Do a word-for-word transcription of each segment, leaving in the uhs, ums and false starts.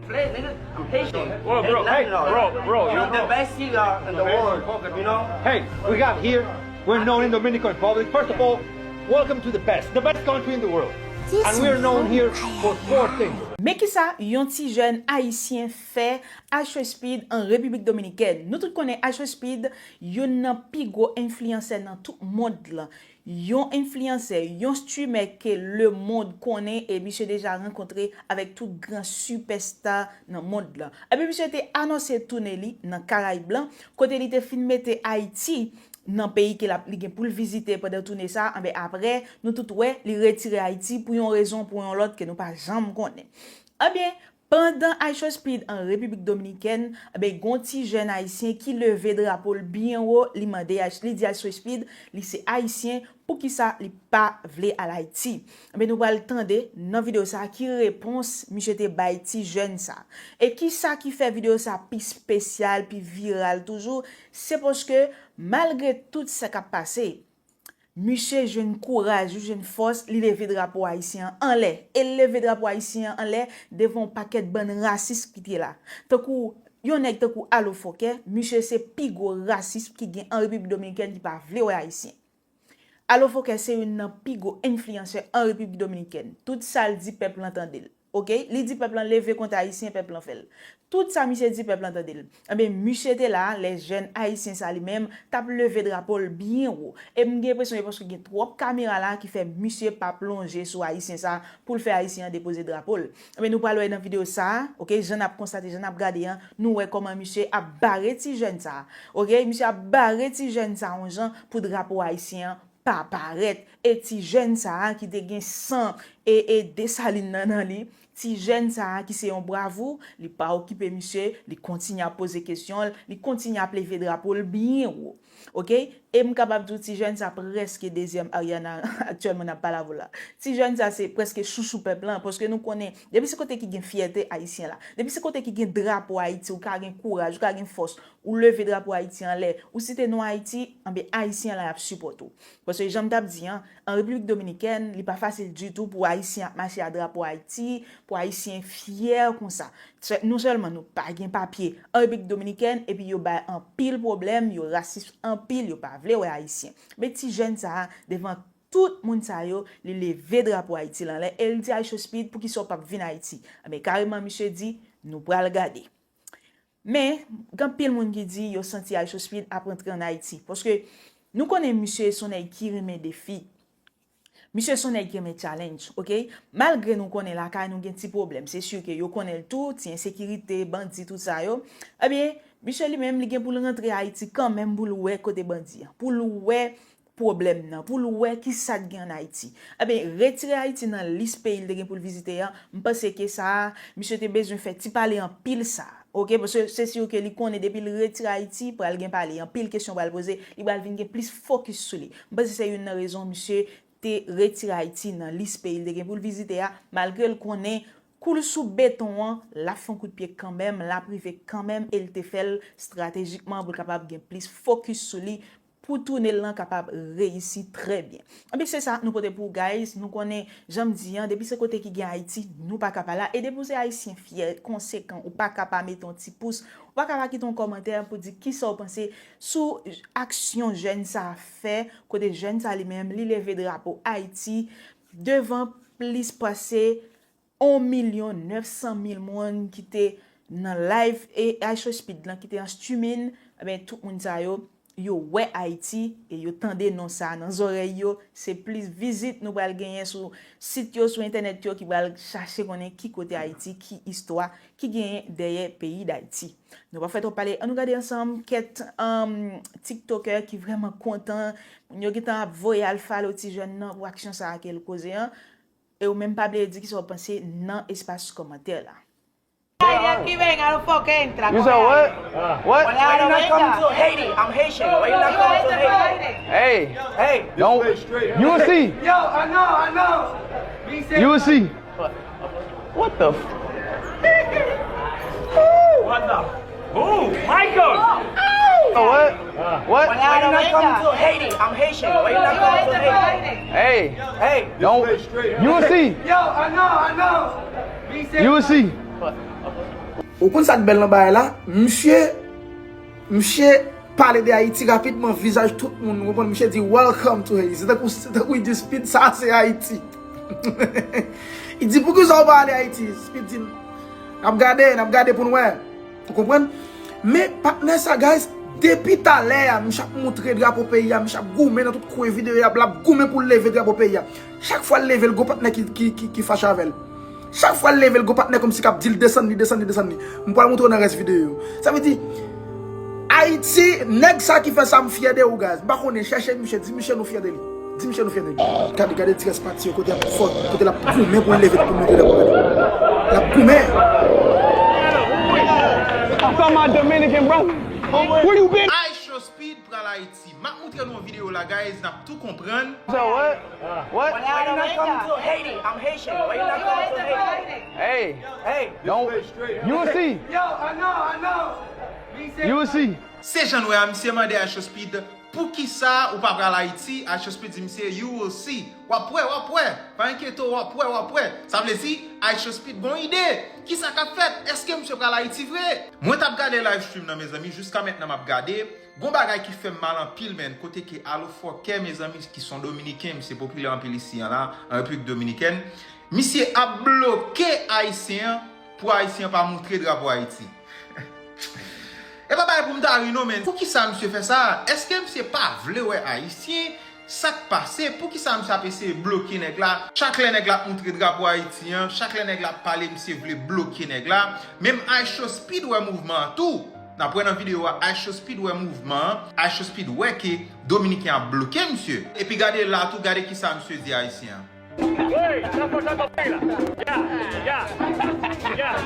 Play, nigga. I'm Haitian. Bro, bro, hey, bro, bro, you the best singer in the world, you know? Hey, we got here. We're known in Dominican Republic. First of all, welcome to the best, the best country in the world. And we're known here for four things. Men kisa yon ti jèn ayisyen fè Ice Speed an Repiblik Dominikèn? Nou tout konnen Ice Speed, youn nan pi gwo enfliyansè nan tout mond lan. Yon enfliyansè, yon streamer ke lemonn konnen, e misye deja rankontre avèk tout gran sipèsta nan mond lan. Ebyen, misye te anonse toune li nan Karayib lan, kote li te fin mete Ayiti nan peyi ke l ap, li gen pou l vizite pandan toune sa. Anben, apre, nou tout wè, li retire Ayiti pou yon rezon, pou yon lòt ke nou pa janm konnen. Ebyen, pandan Ice Speed an Repiblik Dominikèn, ebyen, gon ti jèn ayisyen ki leve drapo l byen wo, li mande Ice, li di Ice Speed, li se ayisyen, poukisa li pa vle al Ayiti. Ebyen, nou pral tande nan videyo sa ki repons misye te bay ti jèn sa. E kisa ki fè videyo sa pi espesyal, pi viral toujou, se paske malgre tout sa k ap pase, misye jwenn kouraj, li jwenn fòs, li leve drapo ayisyen an anlè. E l leve drapo ayisyen an anlè devan yon pakèt bann rasis ki te la. Tankou yon nèg tankou Alo Fòkè, misye se pi gwo rasis ki gen an Repiblik Dominikèn ki pa vle wè ayisyen. Alo Fòkè se youn nan pi gwo enfliyansè an Repiblik Dominikèn. Tout sa l di pèp lan tande l. Oke, li di pèp lan leve kont ayisyen, pèp lan fè l. Tout sa misye di pèp lan tande l. Ebyen, misye te la, lè jèn ayisyen sa li menm t ap leve drapo l byen wo. E m gen enpresyon se paske gen twòp kamera la ki fè misye pa plonje sou ayisyen sa pou l fè ayisyen an depoze drapo l. Ebyen, nou pral wè nan videyo sa, oke, jan n ap konstate, jan n ap gade an, nou wè kòman misye ap bare ti jèn sa. Oke, misye ap bare ti jèn sa yon jan pou drapo ayisyen an pa parèt. E ti jèn sa a ki te gen san e, e Desalin nan nan li, ti jèn sa a ki se yon bravou, li pa okipe misye, li kontinye ap poze kesyon l, li kontinye ap leve drapo l byen wo. Oke? E m kapab di w ti jèn sa prèske dezyèm Ariana aktyèlman n ap pale avè w la. Ti jèn sa se prèske chouchou pèp lan, paske nou konnen, depi se kote ki gen fyète ayisyen la, depi se kote ki gen drapo Ayiti, ou ka gen kouraj, ou ka gen fòs, ou leve drapo Ayiti anlè, ou site non Ayiti, anben ayisyen la y ap sipòte w. Paske jan m t ap di an, an Repiblik Dominikèn, li pa fasil ditou pou ayisyen ap mache a drapo Ayiti, pou ayisyen fyè konsa. Se, non sèlman nou pa gen papye an Repiblik Dominikèn, epi yo bay anpil pwoblèm, yo rasis anpil, yo pa vle wè ayisyen. Men ti jèn sa a, devan tout moun sa yo, li leve drapo Ayiti lan anlè, e li di Ice Speed, poukisa w p ap vin Ayiti? Anben kareman misye di, nou pral gade. Men, gen anpil moun ki di yo santi Ice Speed ap rantre ann Ayiti. Paske nou konnen misye se yon nèg ki renmen defi. Misye se yon nèg ki renmen challenge, oke? Malgre nou konnen lakay nou gen ti pwoblèm, se si ke yo konnen l tou, ti ensekirite, bandi, tout sa yo. Ebyen, misye li menm, li gen pou l rantre Ayiti kanmenm pou l wè kote bandi an, pou l wè pwoblèm nan, pou l wè kisa k gen ann Ayiti. Ebyen, retire Ayiti nan lis peyi l te gen pou l vizite an, m panse ke sa a, misye te bezwen fè ti pale anpil sa a, oke? Paske se si ke li konnen depi l retire Ayiti, pral gen pale, anpil kesyon pral poze, li pral vin gen plis fokis sou li. M panse se youn nan rezon misye te retire Ayiti nan lis peyi l te gen pou l vizite a, malgre l konnen kou l sou beton an, l ap fè yon kout pye kanmenm, l ap rive kanmenm, e l te fè l estratejikman pou l kapab gen plis fokis sou li, pou toune l lan kapab reyisi trè byen. Anben, se sa nou pote pou w, guys. Nou konnen, jan m di an, depi se kote ki gen Ayiti, nou pa ka pa la. E depi w se ayisyen fyè, konsekan, ou pa ka pa mete yon ti pous, ou pa ka pa kite yon kòmantè pou di kisa w panse sou aksyon jèn sa a fè, kote jèn sa a li menm, li leve drapo Ayiti devan plis pase yon milyon nèf san mil moun ki te nan live e Ice Speed lan ki te an streaming, ebyen, tout moun sa yo, yo wè Ayiti e yo tande non sa a nan zòrèy yo. Se plis vizit nou pral genyen sou sit yo, sou entènèt yo, ki pral chache konnen ki kote Ayiti, ki istwa ki genyen dèyè peyi Dayiti. Nou pa fè twòp pale, ann nou gade ansanm kèk, um, TikToker ki vrèman kontan. Moun yo gentan ap voye al follow ti jèn nan pou aksyon sa a ke l poze an. E ou menm pa bliye di kisa w panse nan espas kòmantè la. Ay, de aquí venga, no foque entra. You said what? What? Why you not coming to Haiti? I'm Haitian. Why you not coming to Haiti? Hey. Hey. Don't. You see? Yo, I know, I know. You see? What the f-? What the? Ooh, Michael! Oh, what? What? Why you not coming to Haiti? I'm Haitian. Why you not coming to Haiti? Hey. Hey. Don't. You see? Yo, I know, I know. You see? What? Ou konn sa k bèl nan bagay la? Misye, misye pale de Ayiti rapidman, vizaj tout moun, ou konprann? Misye di, "Welcome to Haiti." Se tankou, se tankou li di, "Speed, sa se Ayiti." Li di, "Poukisa w pa ale Ayiti?" Speed di, "N ap gade, n ap gade pou n wè." Ou konprann? Men patnè sa, guys, depi talè a, misye ap moutre drapo peyi a, misye ap goumen nan tout kwen videyo a, l ap goumen pou l leve drapo peyi a. Chak fwa l leve, l gon patnè ki, ki, ki, ki fache avè l. Chak fwa l leve, l gon patnè kòmsi k ap di l, "Desann li, desann li, desann li." M pral moutre w nan rès videyo yo. Sa vle di, Ayiti, nèg sa ki fè sa, m fyè de ou, guys. M pa konnen, chèche misye, di misye nou fyè de li. Di misye nou fyè de li. Gade, gade ti rès pati yo, kote l ap fò, kote l ap goumen pou l leve, pou l monte la, gade. L ap goumen. I found my Dominican brother. Where you been? Ice Speed pral Ayiti. M ap moutre nou yon videyo la, guys, n ap tou konprann. So what? What? Why you not coming to Haiti? I'm Haitian. Why you not coming to Haiti? Hey. Hey. Don't. You will see. Yo, I know, I know. You will see. Se jan nou wè a, misye mande Ice Speed, "Poukisa ou pa pral Ayiti?" Ice Speed di misye, "You will see." W ap wè, w ap wè. Pa enkyete w, w ap wè, w ap wè. Sa vle di, Ice Speed gon ide. Kisa k ap fèt? Èske misye pral Ayiti vre? Mwen t ap gade live stream nan, mezanmi, jiska mentnan m ap gade. Gon bagay ki fè m mal anpil, menn, kote ke Alofoke, mezanmi, ki se yon Dominiken, misye popilè anpil isi an la, an Repiblik Dominikèn, misye ap bloke Ayisyen an pou Ayisyen an pa moutre drapo Ayiti. E pa bagay pou m ta ri non, menn. Poukisa misye fè sa? Èske misye pa vle wè Ayisyen? Sa k pase? Poukisa misye ap eseye bloke nèg la? Chak lè nèg la ap moutre drapo Ayiti an, chak lè nèg la ap pale, misye vle bloke nèg la. Menm Ice Speed wè mouvman an tou. N ap wè nan videyo a, Ice Speed wè mouvman an. Ice Speed wè ke Dominiken ap bloke misye. Epi gade la tou, gade kisa misye di Ayisyen an. Hey, that's what I'm saying. Yeah, yeah, yeah.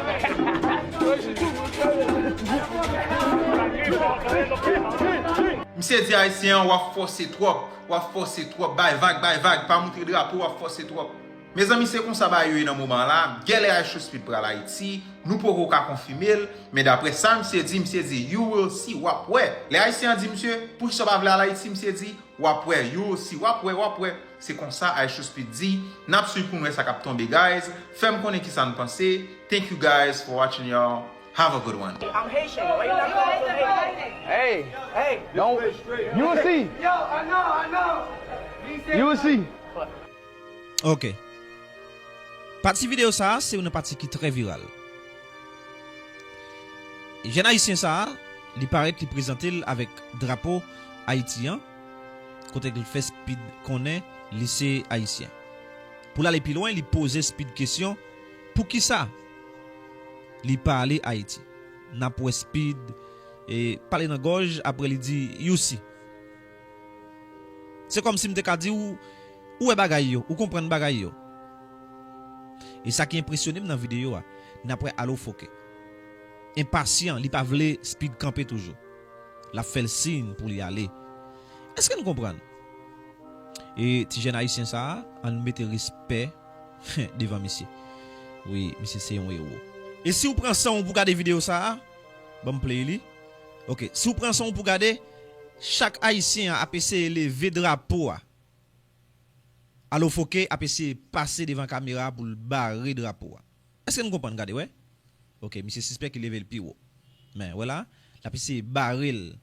Misye di Ayisyen an, "W ap fòse twòp, w ap fòse twòp, bay vag, bay vag, pa moutre drapo, w ap fòse twòp." Mezanmi, se konsa bagay yo ye nan moman an la. Gèlè Ice Speed pral Ayiti, nou poko ka konfime l, men daprè sa misye di, misye di, "You will see, w ap wè." Lè Ayisyen an di misye, "Poukisa w pa vle al Ayiti?" Misye di, "W ap wè, you will see, w ap wè, w ap wè." Se konsa Ice Speed di. N ap swiv pou n wè sa k ap tonbe, guys. Fè m konnen kisa n panse. Thank you, guys, for watching, y'all. Have a good one. I'm Haitian. Why you not coming to Haiti? Hey. Hey. Don't. You will see. Yo, I know, I know. You will see. Ok. Pati videyo sa a, se youn nan pati ki trè viral. Jèn ayisyen sa a, li parèt, li prezante l avèk drapo Ayiti an, kote l fè Speed konnen li se ayisyen. Pou l ale pi lwen, li poze Speed kesyon, poukisa li pa ale Ayiti? N ap wè Speed, e, pale nan gòj, apre li di, "You see." Se kòmsi m te ka di w, ou wè bagay yo, ou konprann bagay yo. E sa ki enpresyone m nan videyo a, n ap wè Alofoke. Enpasyan, li pa vle Speed kanpe toujou. L ap fè l siy pou li ale. Èske n konprann? E ti jèn ayisyen sa a, ann mete respè devan misye. Wi, misye se yon ewo. E si w pran san w pou gade videyo sa a, ban m play li. Ok, si w pran san w pou gade, chak ayisyen an ap eseye leve drapo a. Alofoke ap eseye pase devan kamera a pou l bare drapo a. Èske n konprann? Gade, wè. Ok, misye sispèk li leve l pi wo. Men, wè la, l ap eseye bare l.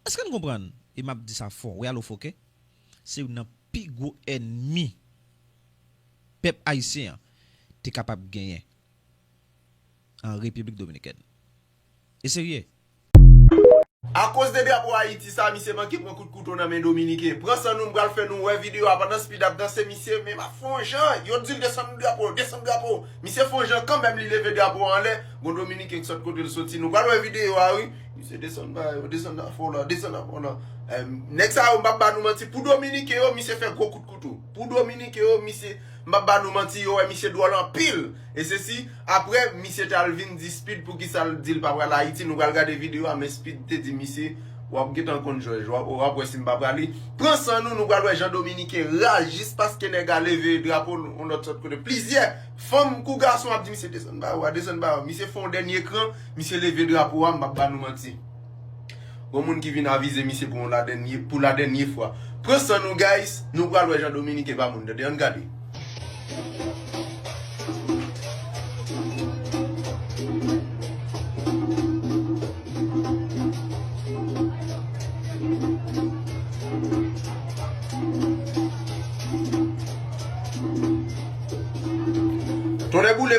Èske n konprann? E m ap di sa fò. Wè Alofoke, se youn nan pi gwo ènmi pèp ayisyen an te kapab genyen an Repiblik Dominikèn. E serye. Akoz de drapo Ayiti sa, misye manke pran kout kouto nan men Dominiken. Pran san nou, m pral fè nou wè videyo a pandan Speed ap danse, misye menm ap fè yon jan. Yo di l desann drapo, desann drapo. Misye fè yon jan kanmenm, li leve drapo a anlè. Gon Dominiken ki sot kote l soti. Nou pral wè videyo a, wi. Misye desann bagay yo, desann afò la, desann afò la. Em, nèg sa yo, m p ap ba nou manti, pou Dominiken yo, misye fè gwo kout kouto. Pou Dominiken yo, misye, m p ap ba nou manti, yo wè misye dwòl anpil. E sesi, apre, misye t al vin di Speed poukisa l di l pa pral Ayiti. Nou pral gade videyo a, men Speed te di misye, w ap gentan konn jòj, w ap, w ap wè si m pa prale. Pran san nou, nou pral wè jan Dominiken raz jis paske nèg a leve drapo yon lòt sòt kote. Plizyè fanm kou gason ap di misye desann ba yo a, desann ba yo. Misye fè yon dènye kran, misye leve drapo a, m p ap ba nou manti. Gon moun ki vin avize misye pou yon ladènye, pou ladènye fwa. Pran san nou, guys, nou pral wè jan Dominiken pa moun, tande, ann gade.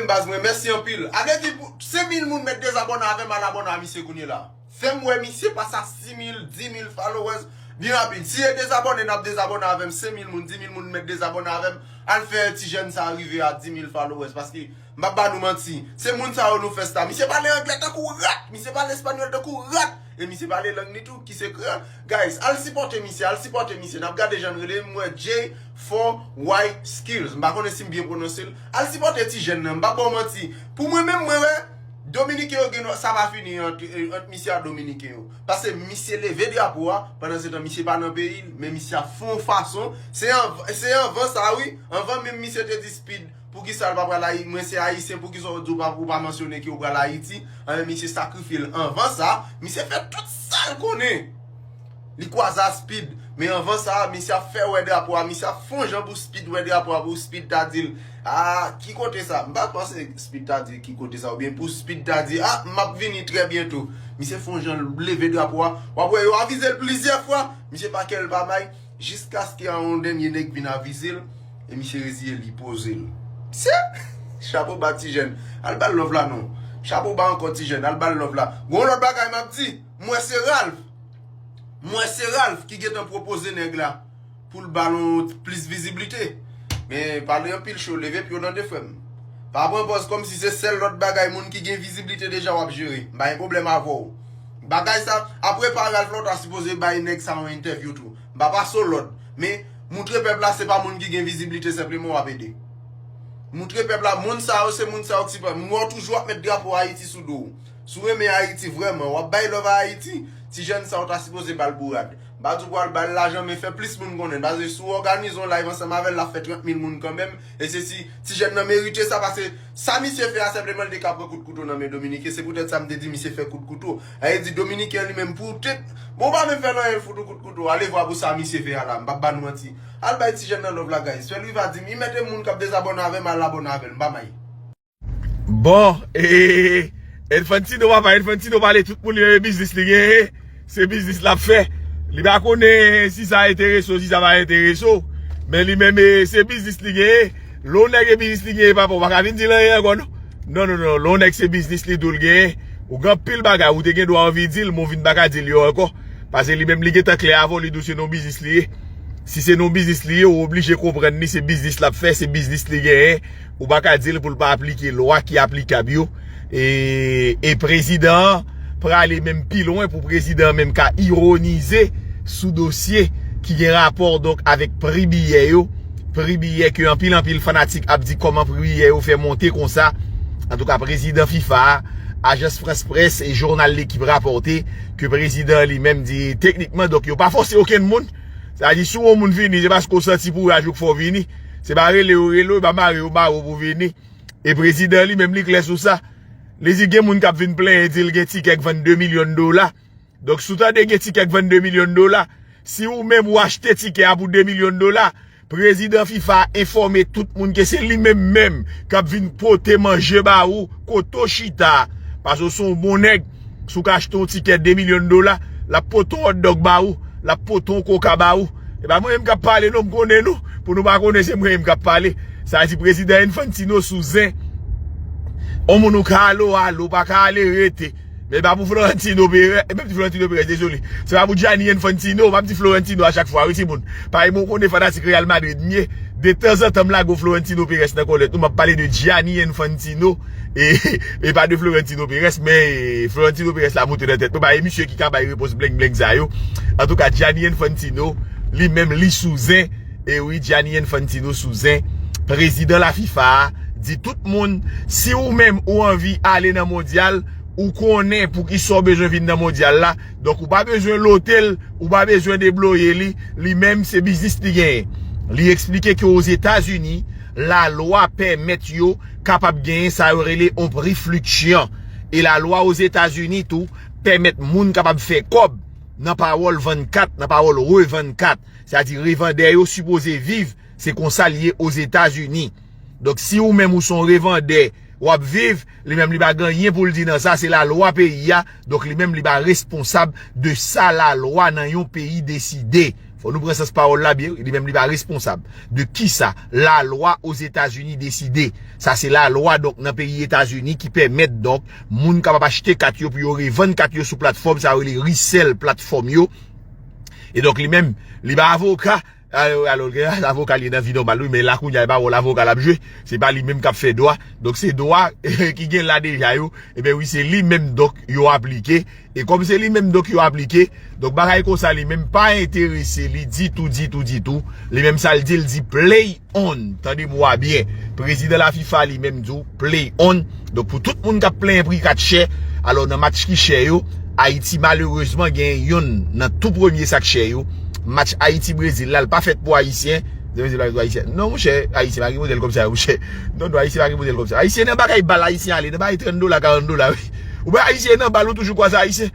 M baz mwen, mèsi anpil. A vle di, pou senk mil moun mèt dezabòne avè m, al abòne a misye kounye la. Fè m wè misye pase a sis mil, dis mil followers byen rapid. Si e dezabòne, n ap dezabòne avè m. Senk mil moun, dis mil moun mèt dezabòne avè m. Al fè ti jèn sa rive a dis mil followers. Paske, m p ap ba nou manti, se moun sa yo nou fè sta. Misye pale anglè tankou rat. Misye pale espanyòl tankou rat. E misye pale lang li tou, ki se kreyòl. Guys, al sipòte misye, al sipòte misye. N ap gade jan l rele, m wè J four Y Skills. M pa konnen si m byen pwononse l. Al sipòte ti jèn nan, m pa ba w manti. Pou mwen menm, mwen wè, Dominiken yo gen sa pa fini ant, ant misye a Dominiken yo. Paske misye leve drapo a, pandan se tan misye pa nan peyi l, men misye ap fè yon fason. Se an, se anvan sa wi, anvan menm misye te di Speed, poukisa l pa pral Ayiti, mwen se Ayisyen, poukisa w di w pa, ou pa mansyone ke w pral Ayiti? Anben, misye sakrifye l anvan sa, misye fè tout sa l konnen. Li kwaze a Speed. Men anvan sa, misye ap fè wè drapo a, misye ap fè yon jan pou Speed wè drapo a, pou Speed ta di l, a, ki kote sa? M pa panse Speed ta di ki kote sa, oubyen pou Speed ta di, a, m ap vini trè byento. Misye fè yon jan leve drapo a, w ap wè yo avize l plizyè fwa, misye pa kè l pa may, jiskaske a yon dènye nèg vin avize l, e misye reziye l, li poze l. Misye, chapo ba ti jèn, al ba l love la non. Chapo ba ankò ti jèn, al ba l love la. Gon lòt bagay m ap di, m wè se Ralph. M wè se Ralph ki gentan pwopoze nèg la pou l ba l yon plis viziblite. Men pale anpil cho, leve pye w nan de frè m. Pa pran pòz kòmsi se sèl lòt bagay moun ki gen viziblite deja w ap jere. M pa gen pwoblèm avè w. Bagay sa, apre pa Ralph la, w ta sipoze bay nèg sa yon entèvyou tou. M pa pase w lòd. Men, moutre pèp la se pa moun ki gen viziblite senpleman w ap ede. Moutre pèp la, moun sa yo se moun sa yo ki sipoze. M wè w toujou ap met drapo Ayiti sou do w. Si w renmen Ayiti vrèman, w ap bay love a Ayiti, ti jèn sa w ta sipoze ba l bourad. M pa di w pou al ba l lajan, men fè plis moun konnen. Paske si w òganize yon live ansanm avè l, l ap fè trant mil moun kanmenm. E se si ti jèn nan merite sa, paske sa misye fè a, senpleman l te ka pran kout kouto nan men Dominiken. Se poutèt sa m te di misye fè kout kouto. Sa vle di Dominiken an li menm poutèt, bon, ou pa menm fè l anyen, l fout ou kout kouto. Ale vwa pou sa misye fè a la, m p ap ba nou manti. Al bay ti jèn nan love la, guys. Fè l rive a dis mil. Mete moun k ap dezabòne avè m, al abòne avè l. M pa may. Bon, e, Enfantino, papa, Enfantino pale tout moun li menm e biznis li genyen. Se biznis l ap fè. Li pa konnen si sa enterese w, si sa pa enterese w. Men li menm, e, se biznis li genyen. Lè yon nèg e biznis li genyen, papa, ou pa ka vin di l anyen ankò, non. Non, non, non. Lè yon nèg se biznis li tou l genyen. Ou gen anpil bagay, ou te gen dwa anvi di l, men ou vin pa ka di l yo ankò. Paske li menm, li gentan klè avè w, li di w se nan yon biznis li ye. Si se nan yon biznis li ye, ou oblije konprann li, se biznis l ap fè, se biznis li genyen. Ou pa ka di l pou l pa aplike lwa ki aplikab yo. E, e prezidan an prale menm pi lwen pou prezidan an menm ka ironize sou dosye ki gen rapò, donk, avèk pri biyè yo. Pri biyè ke anpil, anpil fanatik ap di kòman pri biyè yo fè monte konsa. Antouka, prezidan fifa a, Ajans Frans Près e jounal Lekip rapòte ke prezidan an li menm di teknikman, donk, yo pa fòse okenn moun. Sa di, si yon moun vini, se paske w santi pou w a jou k fè w vini. Se pa rele yo rele w, e pa mare yo mare w pou w vini. E prezidan li menm li klè sou sa. Li di gen moun k ap vin plenyen, di l gen tikè k vann de milyon dola. Donk, si w tande gen tikè k vann de milyon dola, si ou menm ou achte tikè a pou de milyon dola, prezidan fifa a enfòme tout moun ke se li menm menm k ap vin pote manje ba ou kote w chita a. Paske w se yon bon nèg, si w ka achte yon tikè de milyon dola, l ap pote yon hotdog ba ou, l ap pote yon koka ba ou. E pa mwen menm k ap pale non, m konnen nou. Pou nou pa konnen, se mwen menm k ap pale. Sa di prezidan Infantino sou zen. On moun ou ka ale, w ale, ou pa ka ale, rete. Men pa pou Florentino Perez, e menm di Florentino Perez, dezole. Se pa pou Gianni Infantino, m ap di Florentino a chak fwa, wi, timoun. Parèy mwen konnen fanatik Real Madrid m ye. De tanzantan, m lage Florentino Perez nan kòlèt nou, m ap pale de Gianni Infantino, e, e pa de Florentino Perez, men, e, Florentino Perez la moute nan tèt mwen, pa e misye ki ka bay repons blengblenng sa yo. Antouka, Gianni Infantino, li menm, li sou zen, e wi, Gianni Infantino sou zen, prezidan la fifa a, di tout moun, si ou menm ou anvi ale nan mondyal, ou konnen poukisa w bezwen vin nan mondyal la, donk ou pa bezwen lote l, ou pa bezwen debloye li, li menm se biznis li genyen. Li eksplike ke Ozetazini, lalwa pèmèt yo kapab genyen sa yo rele on pri fliktyan. E lalwa Ozetazini tou pèmèt moun kapab fè kòb nan pawòl vann kat, nan pawòl revann kat. Sètadi revandè yo sipoze viv, se konsa l ye Ozetazini. Donk, si ou menm ou se yon revandè, w ap viv, li menm li pa gen anyen pou l di nan sa, se lalwa peyi a, donk li menm li pa responsab de sa lalwa nan yon peyi deside. Fò nou pran sans pawòl la byen, li menm li pa responsab de kisa lalwa Ozetazini deside. Sa se lalwa, donk, nan peyi Etazini ki pèmèt, donk, moun kapab achte kat yo pou yo revann kat yo sou platfòm, sa yo rele resell platfòm yo. E donk, li menm, li pa avoka, alò, alò, gen avoka li nan vi nòmal, wi, men la kounye a, e pa wòl avoka l ap jwe, se pa li menm k ap fè dwa. Donk, se dwa ki gen la deja yo, ebyen wi, se li menm, donk, yo aplike. E kòm se li menm, donk, yo aplike, donk, bagay konsa li menm pa enterese li ditou, ditou, ditou. Li menm sa l di, l di play on. Tande mo a byen. Prezidan la fifa li menm di w play on. Donk, pou tout moun k ap plenyen pri kat chè, alò, nan match ki chè yo, Ayiti malerezman gen yonn nan tou premye sa k chè yo. Match Ayiti-Brezil la, l pa fèt pou Ayisyen. Brezil pa fèt pou Ayisyen. Non, monchè, Ayisyen pa gen modèl kòb sa yo, monchè. Non, non, Ayisyen pa gen modèl kòb sa. Ayisyen nan bagay bal, Ayisyen ale, nan bagay trant dola, karant dola, wi. Ou wè Ayisyen nan bal, ou toujou kwaze Ayisyen.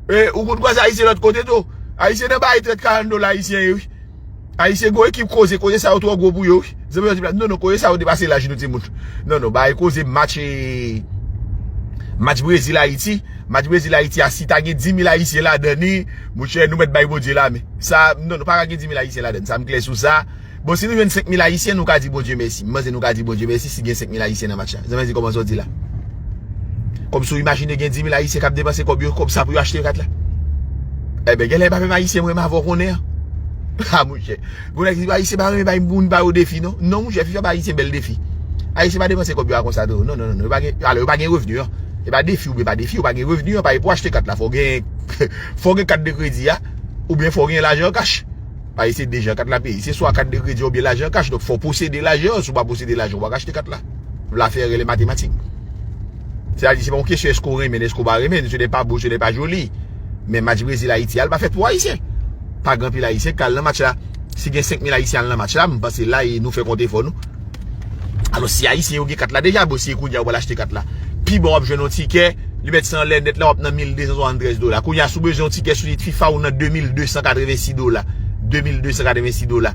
E, ou konn kwaze Ayisyen lòt kote tou. Ayisyen nan bagay trant, karant dola, Ayisyen ye, wi. Ayisyen gwo ekip koze, koze sa yo twò gwo pou yo, wi. Zanmi yo di, non, non, koze sa yo depase laj nou timoun. Non, non, bay koze match, eh, match Brezil-Ayiti. Match Brezil-Ayiti a, si ta gen dimil Ayisyen ladan li, monchè, nou mèt bay Bondye lamen. Sa, non, nou pa ka gen dimil Ayisyen ladan. Sa, m klè sou sa. Bon, si nou jwenn senk mil Ayisyen, nou ka di Bondye mèsi. M panse nou ka di Bondye mèsi si gen senk mil Ayisyen nan match la. Zanmi di kòman sa w di la. Kòm si w imajine gen dimil Ayisyen k ap depanse kòb yo, kòb sa pou yo achte kat la. Enben, genlè e pa menm Ayisyen mwen m avè w konnen an. Ha, monchè. Gon nèg di Ayisyen pa renmen bay moun pa yo defi, non. Non, monchè, fifa ba Ayisyen bèl defi. Ayisyen pa depanse kòb yo a konsa, tou. Non, non, non, non. Yo pa gen, alò, yo pa gen revni, an. E pa defi oubyen pa defi, yo pa gen revni, an. Pa pou achte kat la, fò gen, fò gen kat de kredi a, oubyen fò gen lajan an kach. Pa se deja kat la peye. Se swa kat de kredi oubyen lajan kach. Donk, fò w posede lajan. Si w pa posede lajan, w pa ka achte kat la. Lafè rele matematik. Sètadi, se pa yon kesyon èske w renmen l, èske w pa renmen l. Ce n'est pas beau, ce n'est pas joli. Men match Brezil-Ayiti a, l pa fèt pou Ayisyen. Pa gen anpil Ayisyen k al nan match la. Si gen senk mil Ayisyen al nan match la, m panse la, e nou fè kont efò nou. Alò, si Ayisyen yo gen kat la deja, bon, si e kounye a w pral achte kat la. Pi bon, w ap jwenn yon tikè, li mèt se anlè nèt la, w ap nan mil de san swasanntrèz dola. Kounye a, si w bezwen yon tikè sou sit fifa, ou nan de mil de san katrevensis dola. De mil de san katrevensis dola.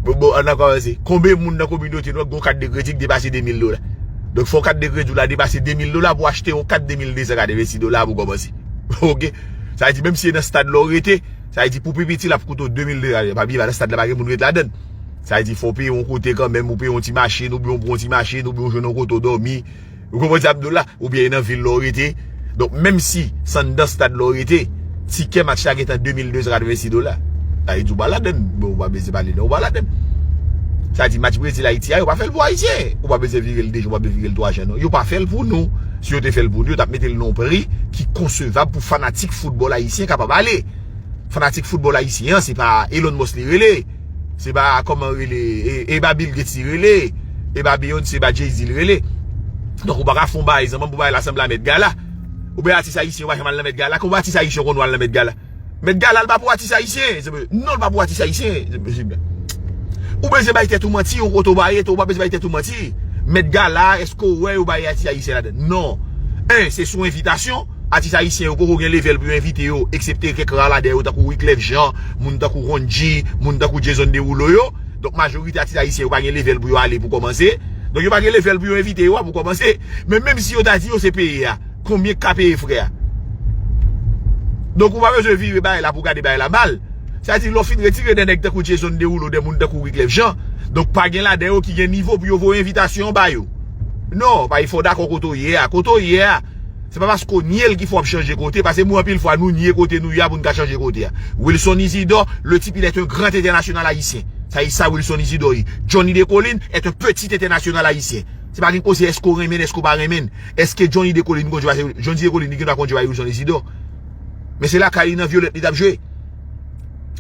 Bon, bon, ann kòmanse. Konbyen moun nan kominote nou ki gon kat de kredi ki depase de mil dola? Donk, fò kat de kredi w la depase de mil dola pou w achte yon kat de mil de san katrevensis dola pou w kòmanse. Oke? Sa vle di, menm si se nan stad la w rete, sa vle di, pou pi piti, l ap koute w de mil dola. Pa bliye, pa nan stad la, pa gen moun ret ladan l. Sa vle di, fò w peye yon kote kanmenm, ou peye yon ti machin, oubyen w pran yon ti machin, oubyen w jwenn yon kote w dòmi. Ou konprann sa m di w la? Oubyen e nan vil la w rete. Donk, menm si se anndan stad la w rete, tikè match la gentan de mil de san katrevensis dola. Sa vle di w pa ladan l. Bon, ou pa bezwen pale, non, ou pa ladan l. Sa di match Brezil-Ayiti a, yo pa fè l pou Ayisyen. Ou pa bezwen vire l de jan, ou pa bezwen vire l twa jan, non. Yo pa fè l pou nou. Si yo te fè l pou nou, yo t ap mete l nan yon pri ki konsevab pou fanatik foutbòl ayisyen kapab ale. Fanatik foutbòl ayisyen an, se pa Elon Musk li rele. Se pa, kòman rele, e, e pa Bill Gates li rele. E pa Beyoncé, e pa Jay-Z li rele. Donk, ou pa ka fè yon bagay, zanmi m, pou bagay la sanble a Met Gala. Oubyen atis ayisyen yo pa janm al nan Met Gala. Kòman atis ayisyen yo konn al nan Met Gala? Met Gala, l pa pou atis ayisyen. Se, non, l pa pou atis ayisyen. Se, se, ou bezwen bay tèt ou manti, yon kote w pa ye, ou pa bezwen bay tèt ou manti. Met Gala, èske w wè yo bay atis ayisyen ladan? Non. En, se sou envitasyon. Atis ayisyen yo poko gen level pou yo envite yo, eksepte kèk ra ladan yo, tankou Wyclef Jean, moun tankou Ron G, moun tankou Jason Derulo yo. Donk, majorite atis ayisyen yo pa gen level pou yo ale pou kòmanse. Donk, yo pa gen level pou yo envite yo a pou kòmanse. Men menm si yo ta di yo se peye a, konbyen k ka peye frè a? Donk, ou pa bezwen vire bagay la pou gade bagay la mal. Sa di, lè w fin retire de nèg tankou Jason Derulo, de moun tankou Wyclef Jean, donk, pa gen ladan yo ki gen nivo pou yo voye envitasyon ba yo. Non, pa fò w dakò kote w ye a. Kote w ye a, se pa paske w nye l ki fè w ap chanje kote, paske mwen anpil fwa nou nye kote nou ye a pou n ka chanje kote a. Wilson Isidore, le type, il est un grand international haïtien. Sa e sa Wilson Isidore ye. Johnny Descollines est un petit international haïtien. Se pa gen koze èske w renmen l, èske w pa renmen l. Èske Johnny Descollines konn jwe pase Johnny Descollines li gen dwa konn jwe pase Wilson Isidore? Men se lakay li nan Vyolèt li t ap jwe.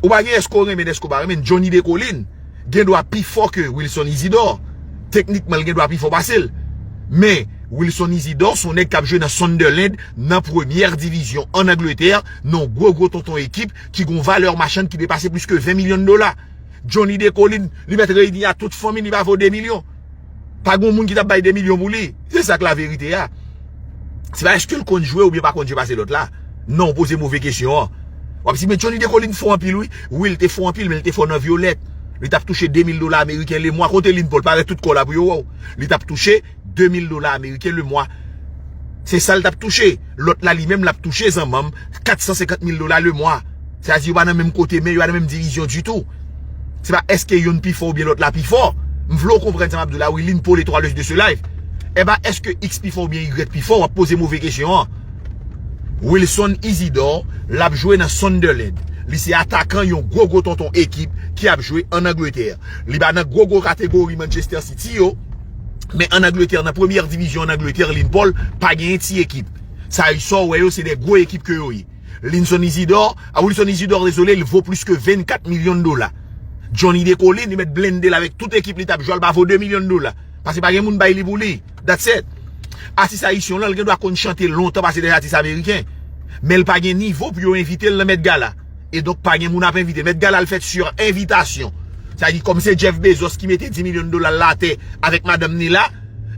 Ou pa gen èske w renmen l, èske w pa renmen l. Johnny Descollines gen dwa pi fò ke Wilson Isidore. Teknikman, l gen dwa pi fò pase l. Men, Wilson Isidore, se yon nèg k ap jwe nan Sunderland, nan premyè divizyon ann Angletè, nan yon gwo, gwo tonton ekip ki gen yon valè machann ki depase plis ke ven milyon dola. Johnny Descollines, li mèt reyini a tout fanmi, li pa vo de milyon. Pa gen moun ki t ap bay de milyon pou li. Se sa k laverite a. Se pa èske l konn jwe oubyen pa konn jwe pase lòt la. Non, w poze move kesyon an. W ap di, men Johnny Descollines fò anpil, wi. Wi, l te fò anpil, men l te fò nan Vyolèt. Li t ap touche de mil dola ameriken lemwa. Kote Lin Paul? Parèt tout kò l la pou yo wè w. Li t ap touche de mil dola ameriken lemwa. Se sa l t ap touche. Lòt la, li menm, l ap touche, zanmi m, kat san senkant mil dola lemwa. Sa di yo pa nan menm kote, men yo pa nan menm divizyon ditou. Se pa èske youn pi fò oubyen lòt la pi fò. M vle w konprann sa m ap di w la, wi, Lynn Paul et toi le de ce live. E pa èske X pi fò oubyen Y pi fò, w ap poze move kesyon an. Wilson Isidore, l ap jwe nan Sunderland. Li se atakan yon gwo gwo tonton ekip ki ap jwe ann Angletè. Li pa nan gwo gwo kategori Manchester City yo, men ann Angletè, nan premyè divizyon ann Angletè, Lynn Paul pa genyen ti ekip. Sa yo, sa w wè yo, se de gwo ekip ke yo ye. Linson Isidor, a Wilson Isidor, dezole, li vo plis ke vennkat milyon dola. Johnny Descollines, li mèt blende l avèk tout ekip li t ap jwe, l pa vo de milyon dola. Paske pa gen moun bay li pou li. That's it. Atis ayisyen w lan, l gen dwa konn chante lontan pase de atis ameriken. Men l pa gen nivo pou yo envite l nan Met Gala. E donk, pa gen moun ap envite l. Met Gala, l fèt sur envitasyon. Sa di, kòm se Jeff Bezos ki mete dis milyon dola l atè avèk madanm ni la,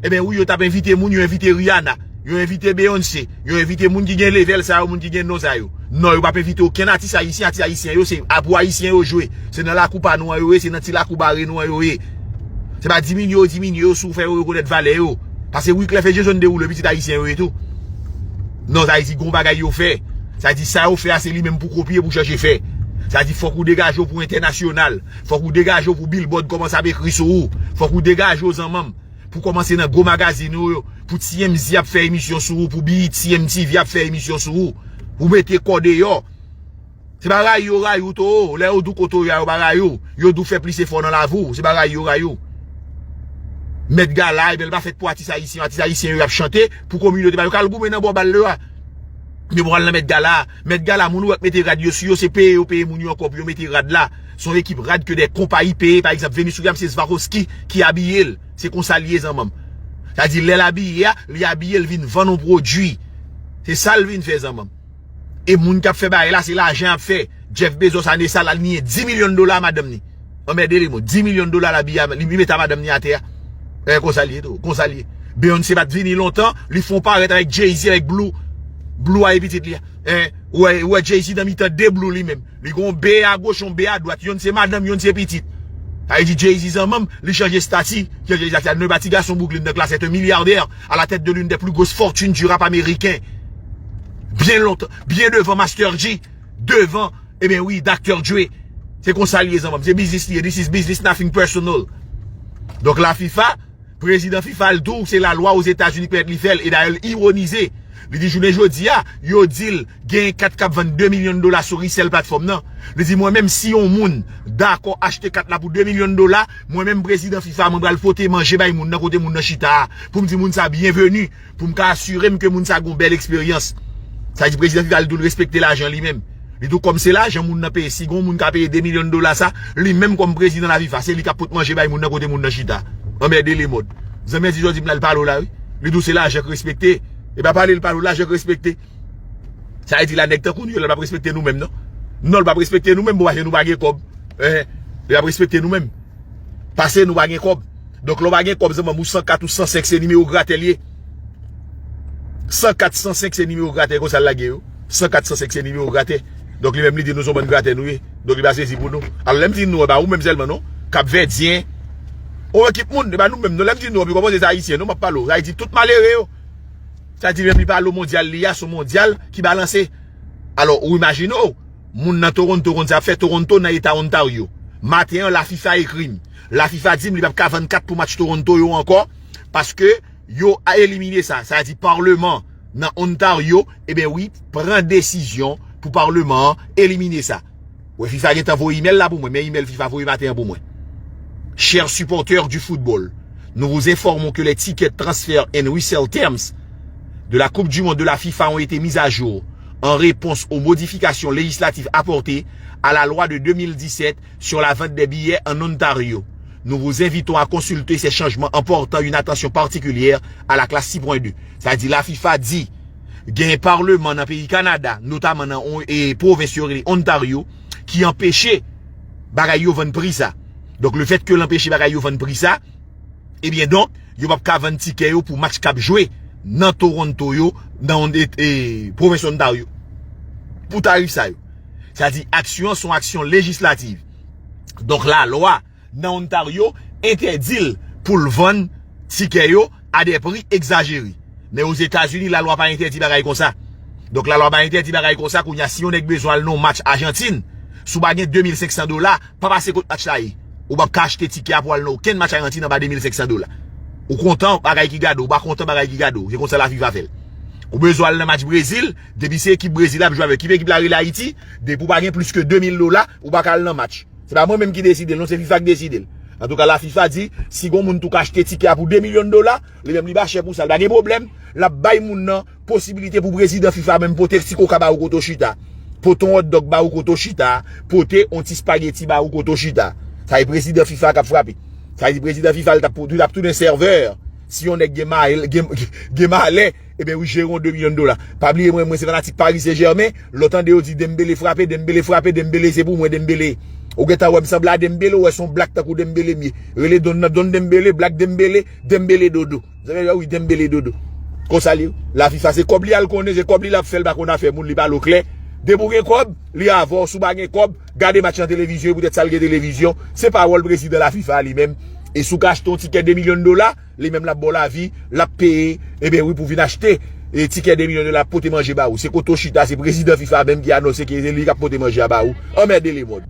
ebyen wi, yo t ap envite moun, yo envite Rihanna, yo envite Beyoncé, yo envite moun ki gen level sa yo, moun ki gen non sa yo. Non, yo p ap envite okenn atis ayisyen. Atis ayisyen yo, se a pou ayisyen yo jwe. Se nan lakou pa nou an yo ye, se nan ti lakou bare nou an yo ye. Se pa diminye yo diminye yo si w fè yo rekonèt valè yo. Paske Wyclef e Jason dewoule pitit ayisyen yo ye tou. Non, sa vle di gon bagay yo fè. Sa di sa yo fè a, se li menm pou kopye, pou chèche fè. Sa di fòk ou degaje w pou entènasyonal. Fòk ou degaje w pou billboard kòmanse ap ekri sou ou. Fòk ou degaje w zanmanm pou kòmanse nan gwo magazin ou yo, pou T M Z ap fè emisyon sou ou, pou B E T M T V ap fè emisyon sou ou. Ou mete kò deyò. Se pa rayi yo rayi w, Toro. Lè yo di w ko Toro a, yo pa rayi w. Yo di w fè plis efò nan lavi w. Se pa rayi yo rayi w. Met Gala, ebyen, l pa fèt pou atis ayisyen. Atis ayisyen yo ap chante pou kominote pa yo. K al goumen nan bò bal yo a. Men pou al nan Met Gala, Met Gala, moun ou wè k mete rad yo sou yo, se peye yo peye moun yo ankò pou yo mete rad la. Se yon ekip rad ke de konpayi peye, pa egzanp, Venus Williams, se Swarovski ki abiye l. Se konsa l ye, zanmanm. Sa di, lè l abiye a, li abiye, l vin vann yon pwodui. Se sa l vin fè, zanmanm. E moun k ap fè bagay la, se lajan y ap fè. Jeff Bezos ane sa, l al niye dis milyon dola a madanm ni. Anmède li, mo. Dis milyon dola l abiye, li, li met a madanm ni atè a. E konsa l ye tou, konsa l ye. Beyoncé pa t vini lontan, li fon parèt avèk Jay-Z, avèk Blue, Blue a e pitit li a. Hein? Ou wè, ou wè Jay-Z nan mitan de Blue li menm. Li gon be a goch, yon be a dwat. Yonn se madanm, yonn se pitit. Sa vle di Jay-Z zanmanm, li chanje estati. Chanje estati. Al nan pa ti gason Brooklyn nan klas, c'est un milliardaire à la tête de l'une des plus grosses fortunes du rap américain. Byen lontan, byen devan Master G, devan, ebyen wi, Doctor Dre. Se konsa l ye zanmanm. Se biznis li ye. This is business, nothing personal. Donk la FIFA, prezidan FIFA, l di w se lalwa Ozetazini k pèmèt li fè l. E dayè, l iwonize. Li di jounen jodi a, yo di l gen kat k ap vann de milyon dola sou resell platfòm nan. Li di, mwen menm, si yon moun dakò achte kat la pou de milyon dola, mwen menm, prezidan FIFA, mwen pral pote manje bay moun nan kote moun nan chita a, pou m di moun sa byenveni, pou m ka asire m ke moun sa gon bèl eksperyans. Sa di prezidan FIFA, l di w l respekte lajan li menm. Li di w kòm se lajan moun nan peye, si gon moun ka peye de milyon dola sa, li menm kòm prezidan la FIFA, se li k ap pot manje bay moun nan kote moun nan chita. Anmède lemòd. Zanmi an di jodi m la, l pale w la, wi. Li di w se lajan k respekte. E pa pale l pale w, lajan k respekte. Sa vle di la, nèg tankou nou yo la, l p ap respekte nou menm, non. Non, l p ap respekte nou menm, bon, paske nou pa gen kòb. Hein, li p ap respekte nou menm. Paske nou pa gen kòb. Donk, lè w pa gen kòb, zanmanm, ou san kat ou san senk, se nimewo gratè l ye. San kat, san senk, se nimewo gratè, konsa l lage yo. San kat, san senk, se nimewo gratè. Donk, li menm, li di nou se yon bann gratè nou ye. Donk, li pa sezi pou nou. Alò, lè m di nou, e pa ou menm sèlman, non. Kapvèdyen. On ekip moun, e pa nou menm, non. Lè m di nou, pi kòmanse se Ayisyen, non, m ap pale w. Sa vle di tout malere yo. Sa di menm li pa lo mondyal li a, se yon mondyal ki balanse. Alò, ou imajine w, moun nan Toronto konn sa ap fè, Toronto nan eta Ontario. Maten an, la FIFA ekri m. La FIFA di m li p ap ka vann kat pou match Toronto yo ankò, paske yo elimine sa. Sa di palman nan Ontario, ebyen wi, pran desizyon pou palman an elimine sa. Wè, FIFA gentan voye imèl la pou mwen, men imèl FIFA voye maten an pou mwen. Chers supporters du football, nous vous informons que les tickets transfer and resell terms de la Coupe du Monde de la FIFA ont été mis à jour en réponse aux modifications législatives apportées à la loi de deux mille dix-sept sur la vente des billets en Ontario. Nous vous invitons à consulter ces changements en portant une attention particulière à la classe six point deux. Sa di la FIFA di, gen palman nan peyi Kanada, notaman nan on-, e, pwovens yo rele Ontario, ki anpeche bagay yo vann pri sa. Donk, lefètke l anpeche bagay yo vann pri sa, ebyen, donk, yo p ap ka vann tikè yo pou match k ap jwe nan Toronto yo, nan on-, e, e, pwovens Ontario. Pou tarif sa yo. Sa di, aksyon an se yon aksyon lejislativ. Donk, lalwa nan Ontario entèdi l pou l vann tikè yo a de pri egzajere. Men Ozetazini, lalwa pa entèdi bagay konsa. Donk, lalwa pa entèdi bagay konsa. Kounye a, si yon nèg bezwen al nan yon match Ajantin, si w pa gen de mil senk san dola, pa pase kot match la ye. Ou p ap ka achte tikè a pou al nan okenn match Ajantin anba de mil senk san dola. Ou kontan bagay ki gade w, ou pa kontan bagay ki gade w. Se konsa la FIFA fè l. Ou bezwen al nan match Brezil, depi se ekip Brezil ap jwe avèk, ekip, ekip la rele Ayiti, depi w pa gen plis ke de mil dola, ou pa ka al nan match. Se pa mwen menm ki deside l, non, se FIFA k deside l. Antouka, la FIFA di, si gon moun tou ka achte tikè a pou de milyon dola, li menm li pa chè pou sa, li pa gen pwoblèm, l ap bay moun nan posibilite pou prezidan FIFA menm pote ti koka ba ou kote w chita. Pote yon hotdog ba ou kote w chita. Pote yon ti spageti ba ou kote w chita. Sa e prezidan FIFA k ap frape. Sa e di prezidan FIFA li t ap, li t ap tounen sèvè. Si yon nèg gen malè, gen, gen malè, ebyen wi, jere yon de milyon dola. Pa bliye mwen, mwen se fanatik Paris Saint-Germain. Lè w tande yo di Dembélé frape, Dembélé frape, Dembélé se pou mwen, Dembélé. Ou gentan wè m sanble a Dembélé, ou wè se yon blak tankou Dembélé m ye. Rele Don nan Don Dembélé, blak Dembélé, Dembélé dodo. Zafè yo, wi, Dembélé dodo. Konsa li, la FIFA se kòb li al konnen, se kòb li l ap fè, l pa konn afè moun, li pale w klè. Depi w gen kòb, li avè w, si w pa gen kòb, gade match nan televizyon, e poutèt sa l gen televizyon. Se pawòl prezidan la FIFA li menm. E si w ka achte yon tikè de milyon dola, li menm l ap ba w lavi, l ap peye, ebyen wi, pou vin achte e tikè de milyon dola, ap pote manje ba ou. Se kote w chita, se prezidan FIFA menm ki anonse ke se li k ap pote manje a ba ou. Anmède lemond.